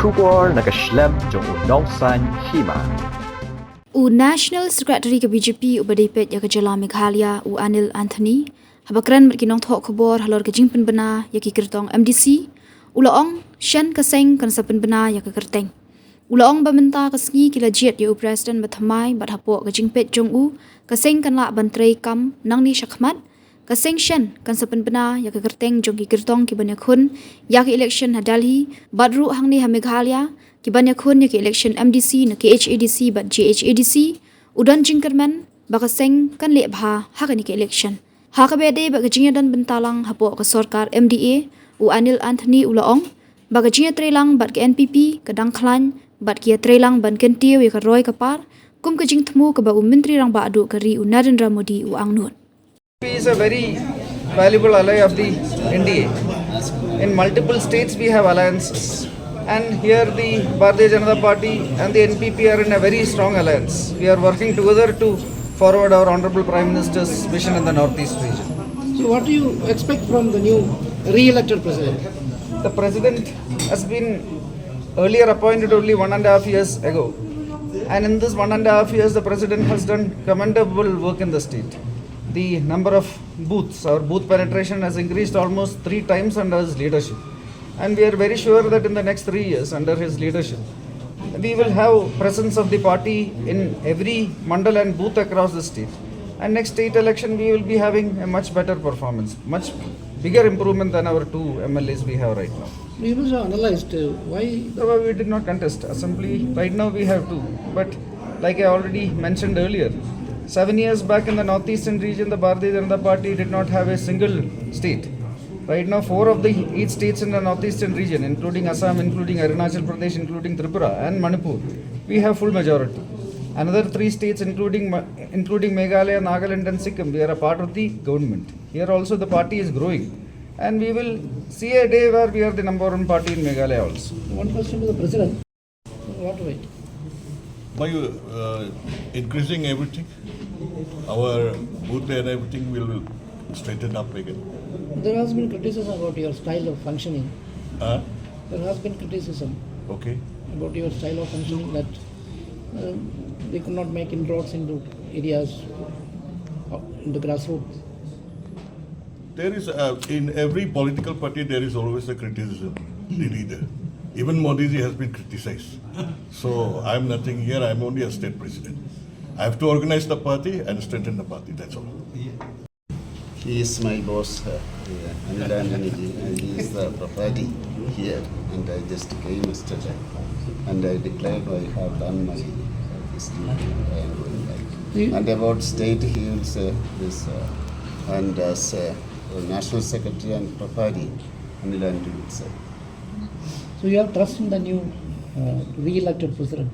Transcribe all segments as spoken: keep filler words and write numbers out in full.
Khubor na ka shlem jong u Nongsaiñ Hima. U National Secretary ka B J P uba dei peit ïa ka jylla Meghalaya, u Anil Anthony, haba kren bad ki nongthoh khubor halor ka jingpynbna ïa ki kyrtong M D C, u la ong, shen ka seng kan sa pynbna ïa ka kyrteng. U la ong ba mynta ka sngi ki la jied ïa u President bathymmai bad hapoh ka jingpeit jong u, ka seng kan lah ban trei kam nangne shakhmat. Ka seng shen kan sa pynbna ïa ka kyrteng jong ki kyrtong kiban ïakhun ïa ka election ha Delhi, bad ruh hangne ha Meghalaya, kiban ïakhun ïa ka election M D C na K H A D C bad J H A D C. U don jingkyrmen ba ka seng kan leh bha ha kane ka election. Ha kaba ïadei bad ka jingïadon bynta lang hapoh ka sorkar M D A, u Anil Anthony u la ong ba ka jingïatreilang bad ka N P P ka dang khlaiñ bad ki ïatreilang ban kyntiew ïa ka roi ka par, kum ka jingthmu kaba u Myntri Rangbah duh ka ri u Narendra Modi u angnud. P is a very valuable ally of the N D A. In multiple states, we have alliances. And here, the Bharatiya Janata Party and the N P P are in a very strong alliance. We are working together to forward our Honorable Prime Minister's vision in the Northeast region. So, what do you expect from the new re-elected president? The president has been earlier appointed only one and a half years ago. And in this one and a half years, the president has done commendable work in the state. The number of booths, our booth penetration has increased almost three times under his leadership. And we are very sure that in the next three years, under his leadership, we will have presence of the party in every mandal and booth across the state. And next state election, we will be having a much better performance, much bigger improvement than our two M L As we have right now. We must have analyzed, uh, why. No, we did not contest. Assembly, right now we have two. But like I already mentioned earlier, seven years back in the northeastern region, the Bharatiya Janata Party did not have a single state. Right now, four of the eight states in the northeastern region, including Assam, including Arunachal Pradesh, including Tripura and Manipur, we have full majority. Another three states, including Ma-, including Meghalaya, Nagaland, and Sikkim, we are a part of the government. Here also, the party is growing, and we will see a day where we are the number one party in Meghalaya also. One question to the president. What way? By uh, increasing everything, our booth and everything will straighten up again. There has been criticism about your style of functioning. Huh? There has been criticism. Okay. About your style of functioning, that uh, they could not make inroads into areas, uh, in the grassroots. There is, uh, in every political party, there is always a criticism, the leader. Even Modi ji has been criticized. So I'm nothing here, I'm only a state president. I have to organize the party and strengthen the party, that's all. He is my boss, uh, yeah, Anil Anthony ji, and he is the property here, and I just came yesterday, and I declared I have done my, uh, this duty, I am going back. And about state, he will say this, uh, and as, uh, National Secretary and Prabhari, Anil Anthony will say. So you have trust in the new, uh, re-elected president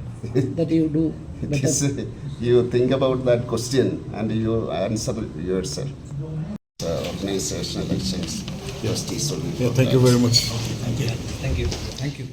that you do better? This, you think about that question and you answer yourself. Uh, organizational elections, justice will be. Yeah, thank you very much. Thank you. Thank you. Thank you.